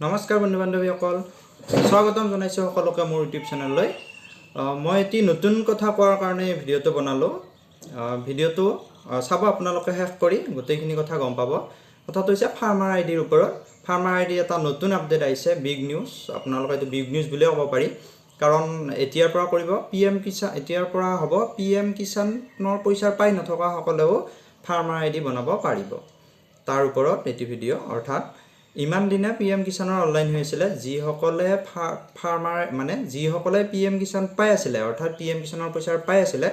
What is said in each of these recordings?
নমস্কাৰ বন্ধু বান্ধৱীসকল, স্বাগতম জনাইছোঁ সকলোকে মোৰ ইউটিউব চেনেললৈ। মই এটি নতুন কথা কোৱাৰ কাৰণে এই ভিডিঅ'টো বনালোঁ। ভিডিঅ'টো চাব আপোনালোকে শেষ কৰি, গোটেইখিনি কথা গম পাব। কথাটো হৈছে ফাৰ্মাৰ আই ডিৰ ওপৰত। ফাৰ্মাৰ আই ডিৰ এটা নতুন আপডেট আহিছে, বিগ নিউজ। আপোনালোকে এইটো বিগ নিউজ বুলিয়ে ক'ব পাৰি, কাৰণ এতিয়াৰ পৰা কৰিব পি এম কিষাণ, এতিয়াৰ পৰা হ'ব পি এম কিষাণৰ পইচা পাই নথকাসকলেও ফাৰ্মাৰ আই ডি বনাব পাৰিব। তাৰ ওপৰত এইটো ভিডিঅ'। অৰ্থাৎ ইমান দিনে পি এম কিষাণৰ অনলাইন হৈ আছিলে, যিসকলে ফাৰ্মাৰ, মানে যিসকলে পি এম কিষাণ পাই আছিলে, অৰ্থাৎ পি এম কিষাণৰ পইচা পাই আছিলে,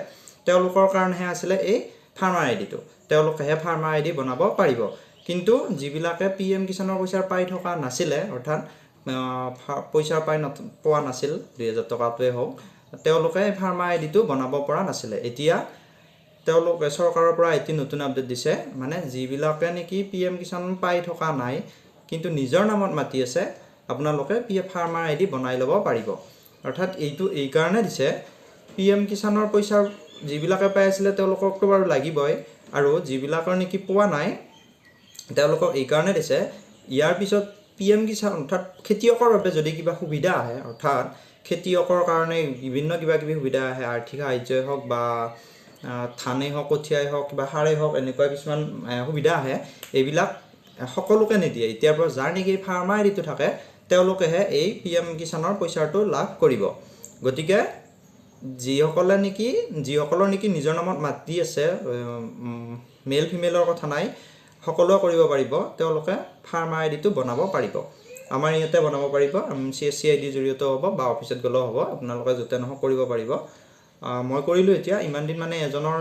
তেওঁলোকৰ কাৰণেহে আছিলে এই ফাৰ্মাৰ আই ডিটো। তেওঁলোকেহে ফাৰ্মাৰ আই ডি বনাব পাৰিব। কিন্তু যিবিলাকে পি এম কিষাণৰ পইচা পাই থকা নাছিলে, অৰ্থাৎ পইচা পাই পোৱা নাছিল, 2000 টকাটোৱে হওক, তেওঁলোকে ফাৰ্মাৰ আই ডিটো বনাব পৰা নাছিলে। এতিয়া তেওঁলোকে চৰকাৰৰ পৰা এটি নতুন আপডেট দিছে, মানে যিবিলাকে নেকি পি এম কিষাণ পাই থকা নাই কিন্তু নিজৰ নামত মাটি আছে, আপোনালোকে পি ফাৰ্মাৰ আই ডি বনাই ল'ব পাৰিব। অৰ্থাৎ এইটো এইকাৰণে দিছে, পি এম কিষাণৰ পইচা যিবিলাকে পাই আছিলে তেওঁলোককতো বাৰু লাগিবই, আৰু যিবিলাকৰ নেকি পোৱা নাই তেওঁলোকক এইকাৰণে দিছে, ইয়াৰ পিছত পি এম কিষাণ, অৰ্থাৎ খেতিয়কৰ বাবে যদি কিবা সুবিধা আহে, অৰ্থাৎ খেতিয়কৰ কাৰণে বিভিন্ন কিবা কিবি সুবিধা আহে, আৰ্থিক সাহাৰ্যই হওক বা ধানেই হওক, কঠীয়াই হওক, কিবা সাৰেই হওক, এনেকুৱা কিছুমান সুবিধা আহে, এইবিলাক সকলোকে নিদিয়ে। এতিয়াৰ পৰা যাৰ নেকি ফাৰ্মাৰ আই ডিটো থাকে তেওঁলোকেহে এই পি এম কিষাণৰ পইচাটো লাভ কৰিব। গতিকে যিসকলৰ নেকি নিজৰ নামত মাটি আছে, মেল ফিমেলৰ কথা নাই, সকলোৱে কৰিব পাৰিব, তেওঁলোকে ফাৰ্মাৰ আই ডিটো বনাব পাৰিব। আমাৰ ইয়াতে বনাব পাৰিব, চি এছ চি আই ডিৰ জৰিয়তেও হ'ব বা অফিচত গ'লেও হ'ব, আপোনালোকে য'তে নহওক কৰিব পাৰিব। মই কৰিলোঁ। এতিয়া ইমান দিন মানে এজনৰ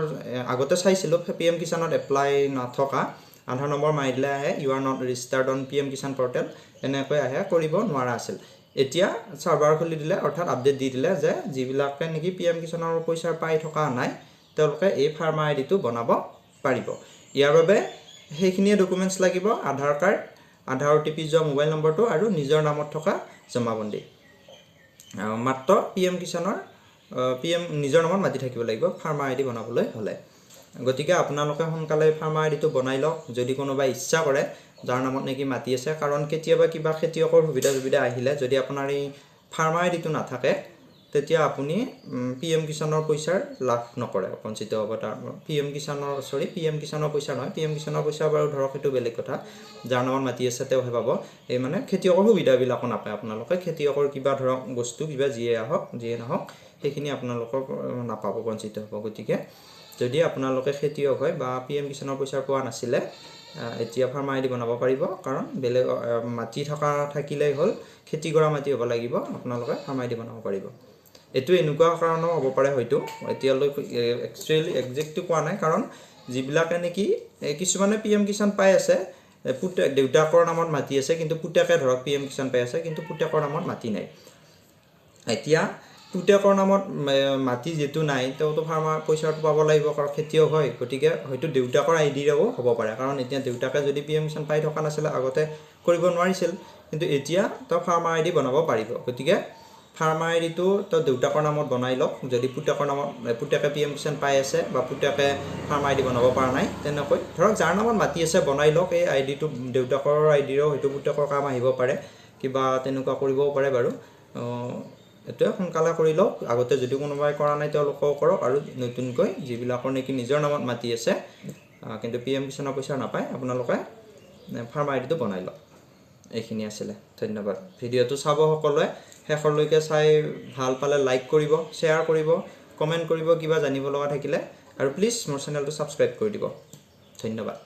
আগতে চাইছিলোঁ, পি এম কিষাণত এপ্লাই নথকা, আধাৰ নম্বৰ মাৰি দিলে আহে "You are not registered on PM Kisan portal", এনেকৈ আহে, কৰিব নোৱাৰা আছিল। এতিয়া চাৰ্ভাৰ খুলি দিলে, অৰ্থাৎ আপডেট দি দিলে যে যিবিলাকে নেকি পি এম কিষাণৰ পইচা পাই থকা নাই, তেওঁলোকে এই ফাৰ্মাৰ আই ডিটো বনাব পাৰিব। ইয়াৰ বাবে সেইখিনিয়ে ডকুমেণ্টছ লাগিব: আধাৰ কাৰ্ড, আধাৰ অ' টি পি যোৱা মোবাইল নম্বৰটো আৰু নিজৰ নামত থকা জমাবন্দী। মাত্ৰ পি এম কিষাণৰ পি এম নিজৰ নামত মাটি থাকিব লাগিব ফাৰ্মাৰ আই ডি বনাবলৈ হ'লে। গতিকে আপোনালোকে সোনকালে ফাৰ্মাৰ আই ডিটো বনাই লওক, যদি কোনোবাই ইচ্ছা কৰে, যাৰ নামত নেকি মাটি আছে। কাৰণ কেতিয়াবা কিবা খেতিয়কৰ সুবিধা সুবিধা আহিলে যদি আপোনাৰ এই ফাৰ্মাৰ আই ডিটো নাথাকে, তেতিয়া আপুনি পি এম কিষাণৰ পইচাৰ লাভ নকৰে, বঞ্চিত হ'ব তাৰ পি এম কিষাণৰ, চৰি, পি এম কিষাণৰ পইচা নহয়, পি এম কিষাণৰ পইচা বাৰু ধৰক সেইটো বেলেগ কথা, যাৰ নামত মাটি আছে তেওঁহে পাব। এই মানে খেতিয়কৰ সুবিধাবিলাকো নাপায় আপোনালোকে। খেতিয়কৰ কিবা ধৰক বস্তু কিবা যিয়ে আহক, যিয়ে নহওক, সেইখিনি আপোনালোকৰ নাপাব, বঞ্চিত হ'ব। গতিকে যদি আপোনালোকে খেতিয়ক হয় বা পি এম কিষাণৰ পইচা পোৱা নাছিলে, এতিয়া ফাৰ্মাৰ আই ডি বনাব পাৰিব। কাৰণ বেলেগ মাটি থকা থাকিলেই হ'ল, খেতি কৰা মাটি হ'ব লাগিব, আপোনালোকে ফাৰ্মাৰ আই ডি বনাব পাৰিব। এইটো এনেকুৱা কাৰণো হ'ব পাৰে হয়তো, এতিয়ালৈ একচুৱেলি একজেক্টটো কোৱা নাই, কাৰণ যিবিলাকে নেকি কিছুমানে পি এম কিষাণ পাই আছে, পুতেক দেউতাকৰ নামত মাটি আছে, কিন্তু পুতেকে ধৰক পি এম কিষাণ পাই আছে কিন্তু পুতেকৰ নামত মাটি নাই। এতিয়া পুতেকৰ নামত মাটি যিটো নাই, তেওঁতো ফাৰ্মাৰ পইচাটো পাব লাগিব, কাৰণ খেতিয়ক হয়। গতিকে হয়তো দেউতাকৰ আই ডিৰেও হ'ব পাৰে, কাৰণ এতিয়া দেউতাকে যদি পি এম কিষাণ পাই থকা নাছিলে, আগতে কৰিব নোৱাৰিছিল, কিন্তু এতিয়া তেওঁ ফাৰ্মাৰ আই ডি বনাব পাৰিব। গতিকে ফাৰ্মাৰ আই ডিটো তেওঁ দেউতাকৰ নামত বনাই লওক, যদি পুতেকৰ নামত, পুতেকে পি এম কিষাণ পাই আছে বা পুতেকে ফাৰ্মাৰ আই ডি বনাব পৰা নাই, তেনেকৈ ধৰক যাৰ নামত মাটি আছে বনাই লওক এই আই ডিটো। দেউতাকৰ আই ডিৰেও হয়তো পুতেকৰ কাম আহিব পাৰে, কিবা তেনেকুৱা কৰিবও পাৰে বাৰু। এইটোৱে সোনকালে কৰি লওক। আগতে যদি কোনোবাই কৰা নাই, তেওঁলোকেও কৰক, আৰু নতুনকৈ যিবিলাকৰ নেকি নিজৰ নামত মাটি আছে কিন্তু পি এম কিষাণৰ পইচা নাপায়, আপোনালোকে ফাৰ্মাৰ আই ডিটো বনাই লওক। এইখিনি আছিলে, ধন্যবাদ। ভিডিঅ'টো চাব সকলোৱে শেষলৈকে, চাই ভাল পালে লাইক কৰিব, শ্বেয়াৰ কৰিব, কমেণ্ট কৰিব কিবা জানিব লগা থাকিলে, আৰু প্লিজ মোৰ চেনেলটো ছাবস্ক্ৰাইব কৰি দিব। ধন্যবাদ।